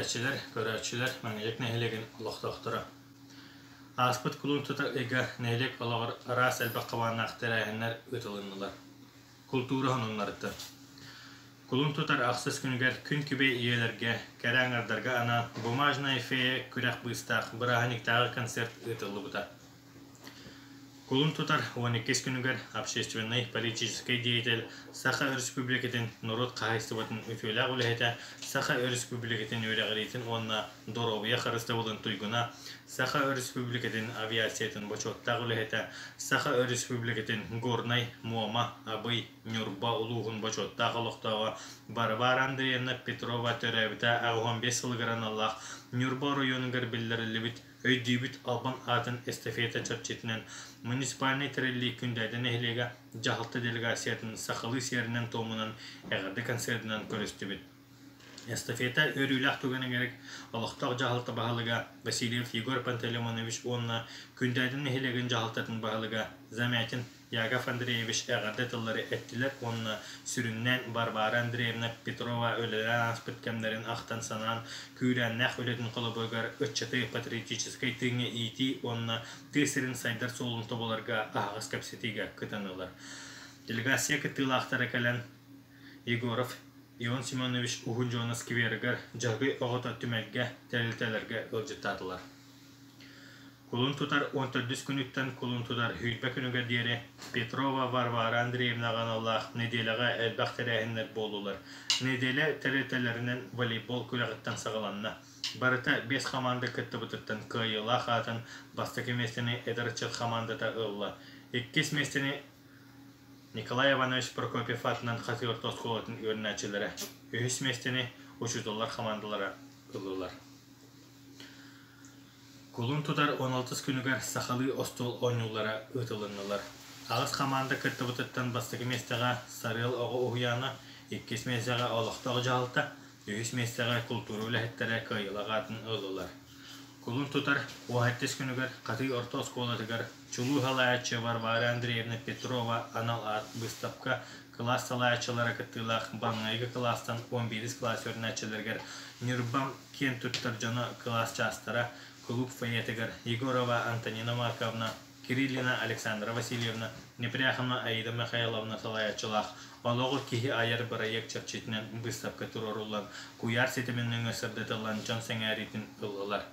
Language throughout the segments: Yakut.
Истээччилэр, көрөөччүлэр Мэҥэдьэк нэһилиэгин олохтоохторо. Ааспыт кулун тутар ыйга нэһилиэк олоҕор араас элбэх хабааннаах тэрээһиннэр ыытылыннылар. Култуура сонуннарыттан. Кулун тутар ахсыс күнүгэр күн күбэй ийэлэргэ, кэрэ аҥардарга анаан «Бумажная фея» күрэх быыстаах бырааһынньыктааҕы концерт ыытыллыбыта. Кулун тутар 12 күнүгэр общественнай политическай деятель, Саха Өрөспүүбүлүкэтин норуот хаһаайыстыбатын үтүөлээх үлэһитэ, Саха Өрөспүүбүлүкэтин үөрэҕириитин уонна доруобуйа харыстабылын туйгуна, Саха Өрөспүүбүлүкэтин авиациятын бочуоттаах үлэһитэ, Саха Өрөспүүбүлүкэтин Горнай, Муома, Абый, Ньурба улууһун бочуоттаах олохтооҕо Варвара Андреевна Петрова төрөөбүтэ 85 сылыгар аналлаах Ньурба оройуонугар биллэриллибит Өйдүүбүт албан аатын эстафета чэрчитинэн муниципальнай тэриллии Күндээдэ нэһилиэгэ дьаһалта делегациятын сахалыы сиэринэн-туомунан эҕэрдэ концердынан көрүстүбүт. Эстафета үөрүүлээх түгэнигэр олохтоох дьаһалта баһылыга Васильев Егор Пантелеймонович уонна Күндээдэ нэһилиэгин дьаһалтатын баһылыга Замятин Яков Андреевич эҕэрдэ тыллары эттилэр уонна сүрүннээн Варвара Андреевна Петрова үлэлээн ааспыт кэмнэрин ахтан-санаан, күүрээннээх үлэтин холобуругар ыччаты патриотическай тыыҥҥа иитии уонна тыа сирин сайдар суолун тобуларга аһаҕас кэпсэтиигэ кытыннылар. Делегация кыттыылаахтара кэлэн Егоров Ион Семенович Уһун Дьуона скверыгар Дьаһгый оҕото түмэлгэ, тэрилтэлэргэ ыалдьыттаатылар. Кулун тутар 14 күнүттэн кулун тутар 20 күнүгэр диэри Петрова Варвара Андреевнаҕа аналлаах нэдиэлэҕэ элбэх тэрээһиннэр буоллулар. Нэдиэлэ тэрилтэлэринэн волейбол күрэҕиттэн саҕаланна. Барыта биэс хамаанда кыттыбытыттан кыайыылаах аатын бастакы миэстэни эдэр ыччат хамаандата ылла. Иккис миэстэни Николай Иванович Прокопьев аатынан Хатыы орто оскуолатын үөрэнээччилэрэ, үһүс миэстэни учууталлар хамаандалара ыллылар. Кулун тутар 16 күнүгэр сахалыы остуол оонньуулара ыытылыннылар. Аҕыс хамаанда кыттыбытыттан бастакы миэстэҕэ Сарыал оҕо уһуйаана, иккис миэстэҕэ олохтоох дьаһалта, үһүс миэстэҕэ култуура үлэһиттэрэ кыайыылаах аатын ыллылар. Кулун тутар 17 күнүгэр Хатыы орто оскуолатыгар чулуу салайааччы Варвара Андреевна Петрова анал аат быыстапка кылаас салайааччылара кыттыылаах маҥнайгы кылаастан 11 кылаас үөрэнээччилэригэр Ньурбам киэн туттар дьоно кылаас чаастара кулууп фойетыгар Егорова Антонина Марковна, Кириллина Александра Васильевна, Непряхина Аида Михайловна салайааччылаах «Олоҕу киһи айар» бырайыак чэрчитинэн быыстапка туруоруллан, куйаар ситимин нөҥүө сырдатыллан дьон сэҥээриитин ыллылар.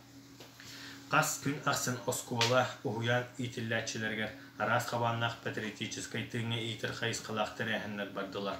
Хас күн ахсын оскуола, уһуйаан иитиллээччилэригэр араас хабааннаах патриотическай тыыҥҥа иитэр хайысхалаах тэрээһиннэр бардылар.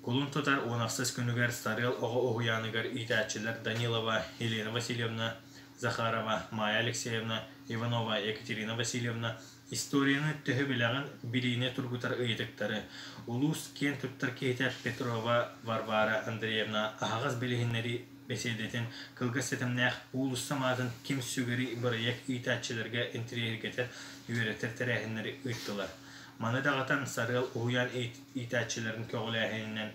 Кулун тутар 16 күнүгэр Сарыал оҕо уһуйааныгар иитээччилэр Данилова Елена Васильевна, Захарова Майя Алексеевна, Иванова Екатерина Васильевна историяны төһө билэҕин, билиини тургутар ыйытыктары, улуус киэн туттар киһитэ Петрова Варвара Андреевна аһаҕас билиһиннэрии бэсиэдэтин кылгас ситимнээх уулусса маатын ким сүгэрий бырайыак иитээччилэргэ интэриэһиргэтэр, үөрэтэр тэрээһиннэри ыыттылар. Маны даҕатан Сарыал уһуйаан иитээччилэрин көҕүлээһининэн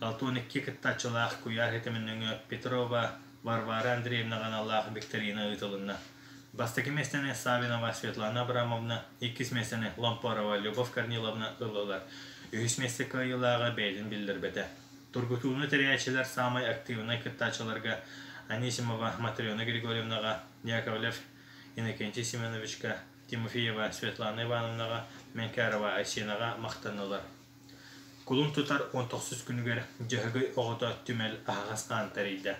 62 кыттааччылаах куйаар ситимин нөҥүө Петрова Варвара Андреевнаҕа аналлаах викторина ыытылынна. Бастакы миэстэни Савинова Светлана Абрамовна, иккис миэстэни Ломпорова Любовь Корниловна ыллылар. Үһүс миэстэ кыайыылааҕа бэйэтин биллэрбэтэ. Тургутууну тэрийээччилэр саамай актыыбынай кыттааччыларга Анисимова Матрена Григорьевнаҕа, Яковлев Иннокентий Семеновичка, Тимофеева Светлана Ивановнаҕа, Менкярова Айсенаҕа махтаннылар. Кулун тутар 19 күнүгэр Дьөһөгөй оҕото түмэл аһаҕас аан тэрийдэ.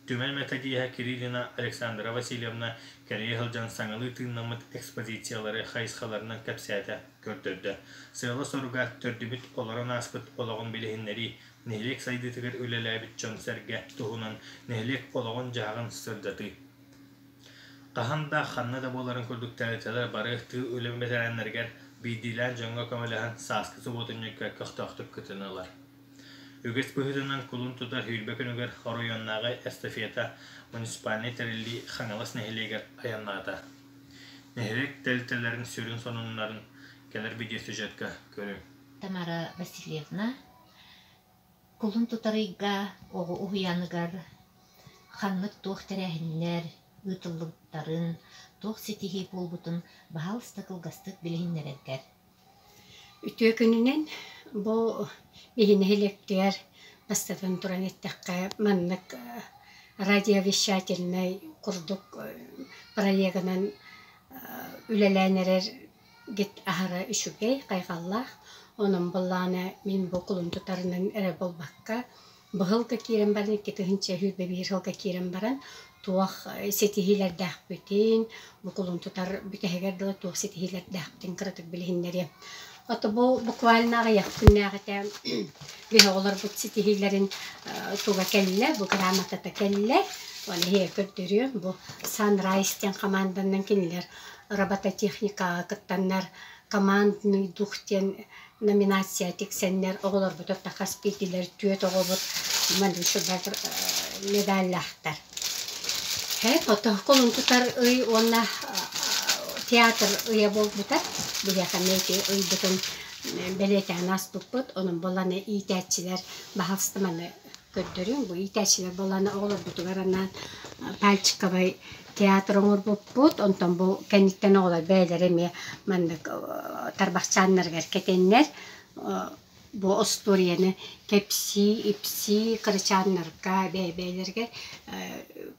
Түмэл методиһа Кириллина Александра Васильевна кэрийэ сылдьан саҥалыы тыыннаммыт экспозициялары хайысхаларынан кэпсээтэ, көрдөрдө. Сыала-соруга төрдүбүт олорон ааспыт олоҕун билиһиннэрии, нэһилиэк сайдыытыгар үлэлээбит дьон-сэргэ туһунан нэһилиэк олоҕун-дьаһаҕын сырдатыы. Хаһан да, ханна да буоларын курдук тэрилтэлэр бары тыыл үлэ бэтэрээннэригэр биирдиилээн дьоҥҥо көмөлөһөн сааскы субуотунньукка көхтөөхтүк кытыннылар. Үгэс быһыытынан кулун тутар 20 күнүгэр оройуоннааҕы эстафета муниципальнай тэриллии Хаҥалас нэһилиэгэр айаннаата. Нэһилиэк тэрилтэлэрин сүрүн сонуннарын кэлэр видеосюжетка көрүҥ. Тамара Васильевна Кулун тутар ыйга оҕо уһуйааныгар ханнык туох тэрээһиннэр ыытыллыбыттарын, туох ситиһии буолбутун баһаалыста кылгастык билиһиннэрэргэр. Үтүө күнүнэн бу биһи нэһилиэктигэр бастатан туран эттэххэ маннык. радиовещательнай курдук проегынан үлэлээн эрэр гит аһара үчүгэй, хайҕаллаах. Онон былаана мин бу кулун тутарынан эрэ буолбакка, быһылга киирэн баран, 2021 сылга киирэн баран туох ситиһиилэрдээхпитин, бу кулун тутар бүтэһигэр дылы туох ситиһиилэрдээхпитин кыратык билиһиннэриэм. Ото бу буквально аҕыйах күннээҕитэ биһи оҕолорбут ситиһиилэрин туга кэллэ, бу грамотата кэллэ. Оны иһэ көрдөрүөм. Бу Sunrise диэн команданан кинилэр робототехникаҕа кыттаннар командный дух диэн номинация тиксэннэр оҕолорбут орто хас биирдилэр түөрт оҕобут медаллаахтар. Ото кулун тутар ый уонна театр ыйа буолбута. Биһиэхэ эмиэ ити ыйбытын бэлиэтээн ааспыппыт. Онон буоллаҕына иитээччилэр баһаалыстаманы көрдөрүҥ. Бу иитээччилэр буоллаҕына оҕолорбутугар анаан пальчиковай театр оҥорбуппут. Онтон бу кэнниттэн оҕолор бэйэлэрэ эмиэ маннык тарбахчааннарыгар кэтэннэр бу остуоруйаны кэпсии-ипсии кырачааннарга бэйэ-бэйэлэригэр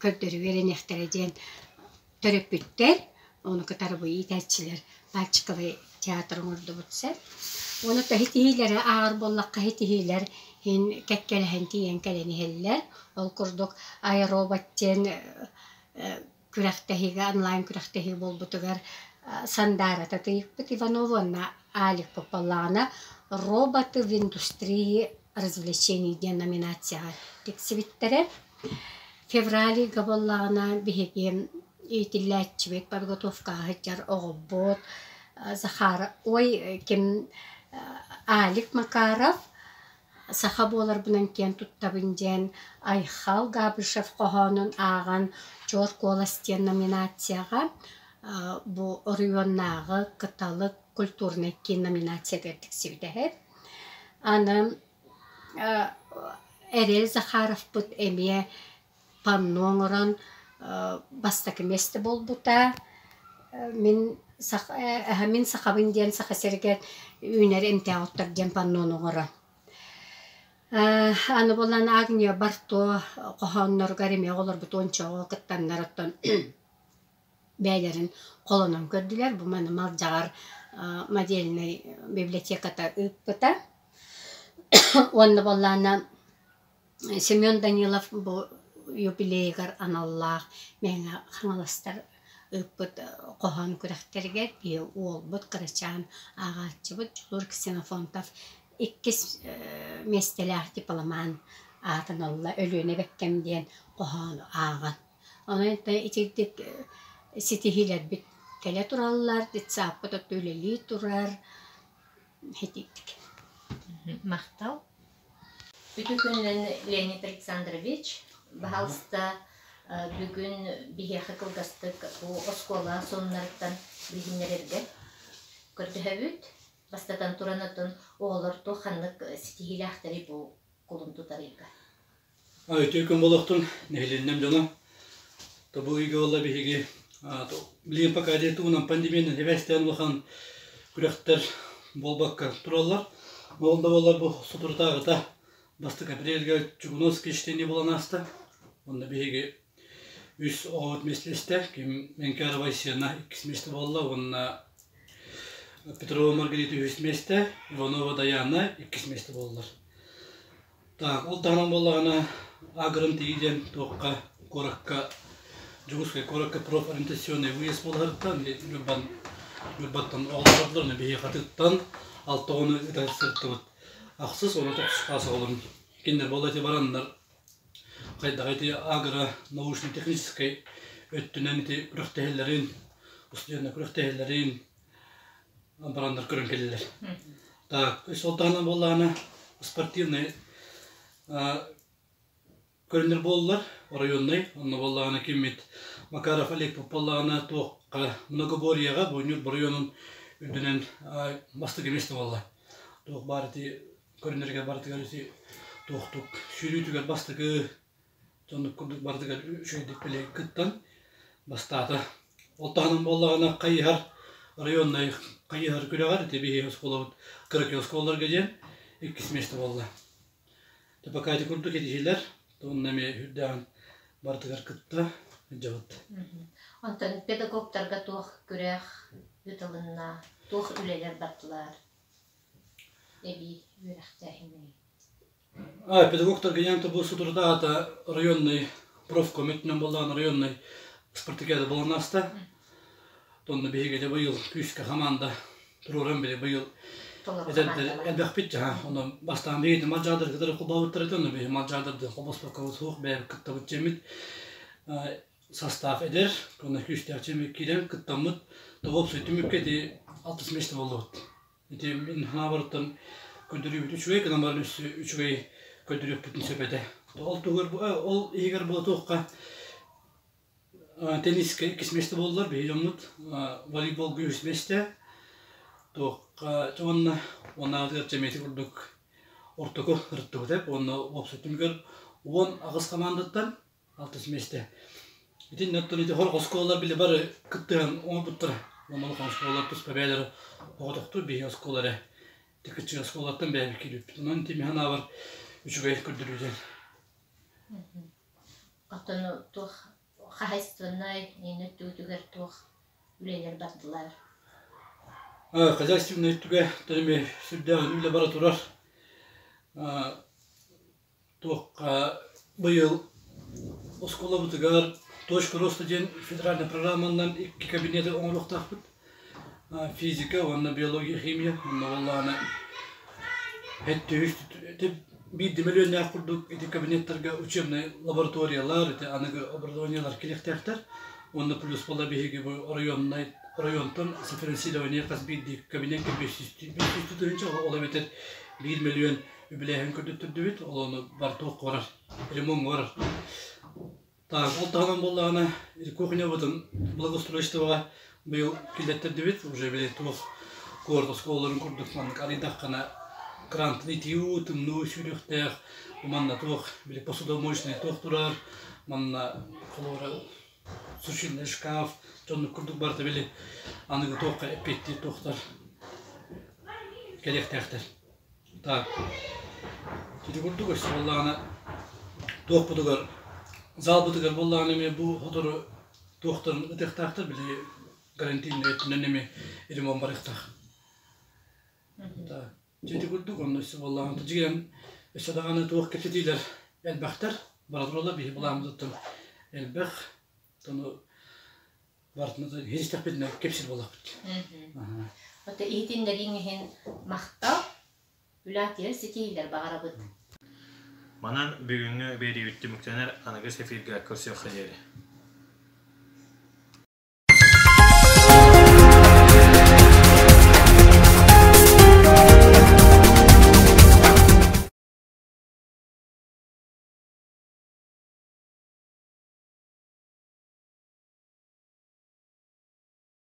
көрдөрүү үөрэниэхтэрэ диэн төрөппүттэр, ону кытары бу иитээччилэр пальчиковай театр оҥордубут сөп. Уонна иһитиһиилэри ааҕар буоллахха иһитиһиилэр иһин кэккэлэһэн тиийэн кэлэн иһэллэр. Ол курдук аэробот диэн күрэхтэһиигэ онлайн күрэхтэһии буолбутугар Сандаара Татыйыкпыт Иванова уонна Алик Пополлаҕына «Роботы в индустрии развлечений» диэн номинацияҕа тиксибиттэрэ. Февраль ыйга буоллаҕына биһиги иитиллээччибит подготовкаҕа сылдьар оҕобут Захар ой ким Алик Макаров саха буоларбынан киэн туттабын диэн Айхал Габышев хоһоонун ааҕан «Чуор куолас» диэн номинацияҕа бу оройуоннааҕы «Кыталык» культурнай киин номинациятыгар тиксибитэ үһү. Аны Эрэл Захаровпыт эмиэ панно оҥорон бастакы миэстэ буолбута. Мин мин сахабын диэн Саха сиригэр үүнэр эмтээх оттор диэн паннону оҥорон. Аны буолан Агния Барто хоһоонноругар эмиэ оҕолорбут уонча оҕо кыттаннар оттон бэйэлэрин холонон көрдүлэр. Бу маны Малдьаҕар модельнай библиотеката ыыппыта. Уонна буоллаҕына Семен Данилов бу юбилейыгар аналлаах Мэҥэ Хаҥаластар ыыппыт хоһоон күрэхтэригэр биһи уолбут кырачаан ааҕааччыбыт Дьулуур Ксенофонтов иккис миэстэлээх дипломант аатын ылла Өлүөнэ Бэккэм диэн хоһоону ааҕан. Онон итирдик ситиһиилэрбит кэлэ тураллар, детсадпыт өттө үлэлии турар. Итирдик. Махтал. Үтүө күнүнэн Леонид Александрович. Баһаалыста бүгүн биһиэхэ кылгастык бу оскуола сонуннарыттан билиһиннэрэргэ көрдөһөбүт. Бастатан туран оттон оҕолор туох ханнык ситиһиилээхтэрий бу кулун тутар ыйга? Үтүө күн буолуохтун, нэһилиэнньэм дьоно. Тобу ыйга буолла биһиги билигин пока тугунан пандемиянан сибээстээн улахан күрэхтэр буолбакка тураллар. Ол да буоллар бу соторутааҕыта бастакы апрельга Чугуновский чтение буолан ааста. Онно биһиги үс оҕобут миэстэлэстэ. Ким Менкярова Айсена иккис миэстэ буолла уонна Петрова Маргарита үһүс миэстэ, Иванова Даяна иккис миэстэ буоллар. Так, ол таһынан буоллаҕына Агрон тиий диэн туохха куоракка Дьокуускай куоракка профориентационный выезд буоларыттан Ньурбан Ньурбаттан оҕолордор биһиги хатыттан алта оҕону ыта сырыттыбыт. Ахсыс уонна тохсус хаас оҕолорун кинилэр буолла ити бараннар хайдах ити агро научно-техническэй өттүнэн ити күрэхтэһэллэрин устудьуоннар күрэхтэһэллэрин бараннар көрөн кэллилэр. Так, ол таһынан буоллаҕына спортивнай көрүнэр буоллар оройуоннай, онно буоллаҕына киммит Макаров Олег буоллаҕына туохха многоборьеҕа бу Ньурба оройуонун үрдүнэн бастакы миэстэ буолла. Туох баар ити көрүнэригэр барытыгар ити туохтук сүүрүүтүгэр бастакы Оннук курдук барытыгар үчүгэйдик били кыттан бастаата. Ол таһынан буоллаҕына хайыһар районнай хайыһар күрэҕэр ити биһиги оскуолабыт кыракый оскуолаларга диэн иккис миэстэ буолла. Пока ити курдук этиһиилэр уонна эмиэ үрдээҕин Барытыгар кытта сылдьабыт. Онтон педагогтарга туох күрэх ыытылынна, туох үлэлэр бардылар эбии үөрэхтээһини? Педагогтарга ян бу соторутааҕыта районный профком өттүнэн буоллаҕына районный спартакиада буолан ааста. Онно биһиги дьэ быйыл күүскэ хамаанда туруоран били быйыл эдэрдэр элбэхпит дьаһа. Онон бастаан биһиги малдьаадыр кытары холбообуттар этэ, онно биһиги малдьаадырды холбоспоккобут суох бэйэбит кыттабыт дьэммит состав эдэр, онно күүстээх дьэммит киирэн кыттаммыт тоҕо түмүккэ ити алтыс миэстэ буоллубут. Ити мин хаабарыттан көрдөрүүбүт үчүгэй гынан баран өссө үчүгэй көрдөрүөхпүтүн сөп этэ. Ол туһугар ол иһигэр буола туохха теннискэ иккис миэстэ буоллар биһи дьоммут волейболга үһүс миэстэ туохха уонна уоннаатыгар чэмиэти курдук ортоку ырыттыбыт эп уонна уопсай түмүгэр 18 хамаандаттан алтыс миэстэ. Итиннэ оттон ити сорох оскуолалар били бары кыттыһан оҥорбуттара. Уонна улахан оскуолалар туспа бэйэлэрэ оҕотохтуур биһиги оскуола эрэ тикиччи оскуолаттан бэйэбит киирбиппит. Онон ити мин санаабар үчүгэй көрдөрүү диэн. Оттон туох хаһайыстыбаннай иин өттүгүтүгэр туох үлэлэр бардылар? Хозяйственнай өттүгэ тэми сүрдээҕин үлэ бара турар. Туохха быйыл оскуолабытыгар «Точка роста» диэн федеральнай программанан икки кабинеты оҥоруохтаахпыт. Физика уонна биология, химия. Онно буоллаҕына биир мөлүйүөннээх курдук ити кабинеттарга учебнай лабораториялар, ити аныгы оборудованиелар кэлиэхтээхтэр. Уонна плюс буолла биһиги бу районнай районтан софинансирование хас биирдии кабинекка 500 тыһыынча, ол эбэтэр 1 мөлүйүөн үбүлээһин көрдөттөрдүбүт, ол ону бар туох барар, ремонт барар. Так, ол таһынан буоллаҕына, кухнябытын благоустройствоҕа быйыл киллэттэрдибит, уже били туох куорат оскуолаларын курдук маннык арыйдаххына крантын итии тымныы сүүрүөхтээх, манна туох били посудомоечный туох турар, манна холобура сушильный шкаф, дьоннук курдук барыта били аныгы туохха эппиэттиир туохтар кэлиэхтээхтэр. Так, ити курдук өссө буоллаҕына туохпутугар залбытыгар буоллаҕына эмиэ бу сотору туохтарын ытыахтаахтар били карантиннай өттүнэн эмиэ ремонт барыахтаах. Так, ити курдук онно өссө буоллаҕына дьиҥинэн өссө даҕаны туох кэпсэтиилэр элбэхтэр бара тураллар биһи былааммытыттан элбэх тону барытын иһистэхпитинэ кэпсиир буоллахпыт. Ото иһитиннэрииҥ иһин махтал, үлээтигэр ситиһиилэр баҕарабыт. Манан бүгүҥҥү биэриибит түмүктэнэр аныгыс эфиргэ көрсүөххэ диэри.